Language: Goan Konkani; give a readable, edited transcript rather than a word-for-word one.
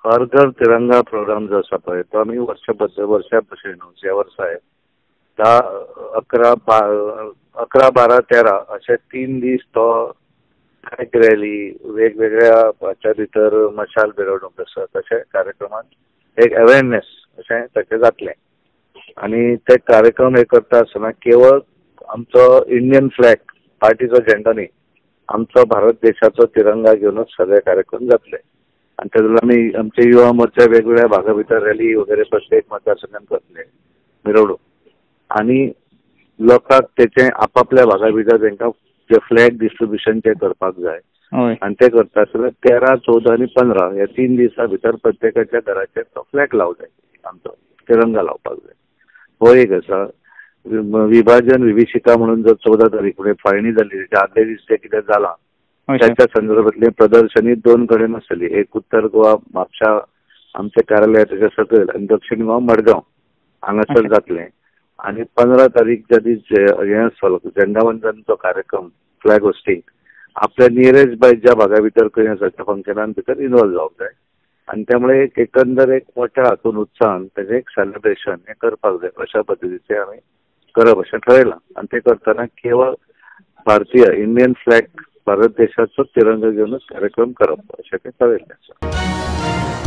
हर घर तिरंगा प्रोग्राम जो आसा पळय तो आमी वर्षा भशेन ह्या वर्सा 10, 11, 12, 13 अशे 3 दीस तो बायक रॅली वेगवेगळ्या हाच्या भितर मशाल मिरवणूक आसा तशे कार्यक्रमात एक अवेरनेस अशें ताचें जातलें. आनी ते कार्यक्रम हे करता आसतना केवळ आमचो इंडियन फ्लॅग पार्टीचो झेंडो न्ही, आमचो भारत देशाचो तिरंगा घेवनूच सगळे कार्यक्रम जातले. आनी तातूंत आमी आमचे युवा मोर्चा वेगवेगळ्या भागा भितर रॅली वगैरे प्रत्येक मतदारसंघात करतले मिरवणूक आनी लोकांक तेचें आपापल्या भागा भितर तांकां जे फ्लॅग डिस्ट्रिब्युशन ते करपाक जाय. आनी ते करता आसतना 13, 14 आनी 15 ह्या 3 दिसां भितर प्रत्येकाच्या घराचेर तो फ्लॅग लावंक जाय, आमचो तिरंगा लावपाक जाय. हो एक आसा. विभाजन विभीषिका म्हणून जर 14 तारीख म्हणजे फाळणी जाली त्याच्या आदले दीस जे कितें जालां त्याच्या संदर्भातली प्रदर्शनी 2 कडेन आसतली, एक उत्तर गोवा म्हापशा आमचें कार्यालय त्याच्या सकयल आनी दक्षिण गोवा मडगांव हांगासर जातलें. आनी 15 तारीख ज्या दीस हें आसतलो झेंडावंदनचो कार्यक्रम फ्लॅग होस्टिंग आपल्या नियरेस्ट बाय ज्या भागा भितर खंय आसा त्या फंक्शनान भितर इन्वॉल्व जावंक जाय. आनी त्यामुळे एक एकंदर एक मोठ्या हातून उत्साहान तेजें एक सेलिब्रेशन हें करपाक जाय अशा पद्दतीचें आमी करप अशें ठरयलां. आनी तें करतना केवळ भारतीय इंडियन फ्लॅग भारत देशाचो तिरंगा घेवनूच कार्यक्रम करप अशें तें ठरयल्लें आसा.